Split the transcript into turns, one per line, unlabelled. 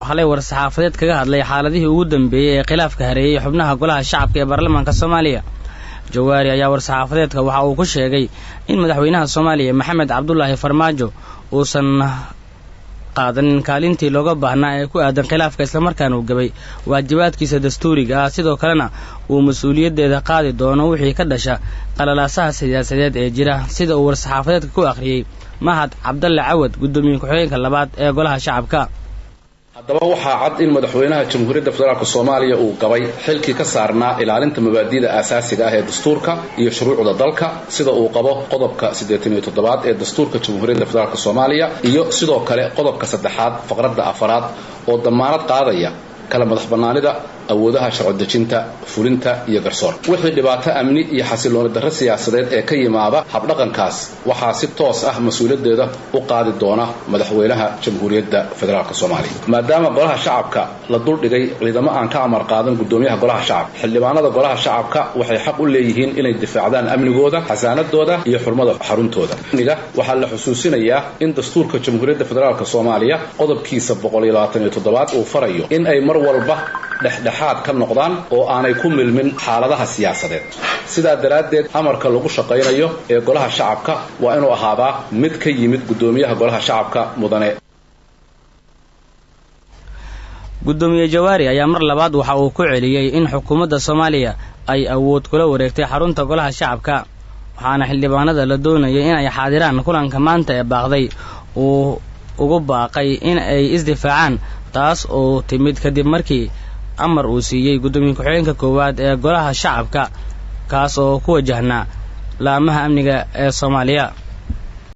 Xalay war-saxaafadeed kaga hadlay xaaladihii ugu dambeeyey ee khilaafka hareeyey xubnaha Golaha Shacabka ee baarlamaanka Soomaaliya. Jawaari ayaa war-saxaafadeedka waxa uu ku sheegay in madaxweynaha Soomaaliya Maxamed Cabdulaahi Farmaajo uusan qaadanin kaalintii looga baahnaa ee ku aadan khilaafka, islamarkaana uu gabay waajibaadkiisa dastuuriga ah, sidoo kalena uu mas-uuliyaddeeda qaadi doono wixii ka dhasha qalalaasaha siyaasadeed ee jira, sida uu war-saxaafadeedka ku akhriyey Mahad Cabdalle Cawad, guddoomiye ku-xigeenka labaad ee Golaha Shacabka.
Haddaba waxaa cad in madaxweynaha Jamhuuriyadda Federaalk Soomaaliya uu gabay xilkii ka saarnaa ilaalinta mabaadi'da aasaasiga ah ee dastuurka iyo shuruucda dalka, sida uu qabo qodobka 87aad ee dastuurka Jamhuuriyadda Federaalk Soomaaliya iyo sidoo kale qodobka 3aad faqradda 4aad oo damaanad qaadaya kala madax bannaanida awoodaha sharci dejinta, fulinta iyo garsoorka. Wixii dhibaato amni iyo xasilooni darro siyaasadeed ee ka yimaada habdhaqankaas waxaa si toos ah mas-uuliyaddeeda u qaadi doona madaxweynaha Jamhuuriyadda Federaalk Soomaaliya. Maadaama Golaha Shacabka la duldhigay ciidamo aan ka amar qaadan guddoomiyaha Golaha Shacabka, xildhibaanada Golaha Shacabka waxay xaq u leeyihiin inay difaacdaan amnigooda, xasaanadooda iyo xurmada xaruntooda. Amniga waxaa la xusuusinayaa in dastuurka Jamhuuriyadda Federaalk Soomaaliya qodobkiisa 127aad uu farayo in ay mar walba dhexdhexaad ka noqdaan oo aanay ku milmin xaaladaha siyaasadeed. Sidaa daraaddeed, amarka lagu shaqaynayo ee Golaha Shacabka waa inuu ahaadaa mid ka yimid guddoomiyaha Golaha Shacabka mudane.
Guddoomiye Jawaari ayaa mar labaad waxa uu ku celiyey in xukuumadda Soomaaliya ay awood kula wareegtay xarunta Golaha Shacabka, waxaana xildhibaanada la doonayay in ay xaadiraan kulanka maanta ee baaqday uu ugu baaqay in ay isdifaacaan, taas oo timid kadib markii amar uu siiyey guddoomiye ku-xigeenka koowaad ee Golaha Shacabka, kaas oo ku wajahnaa laamaha amniga ee Soomaaliya.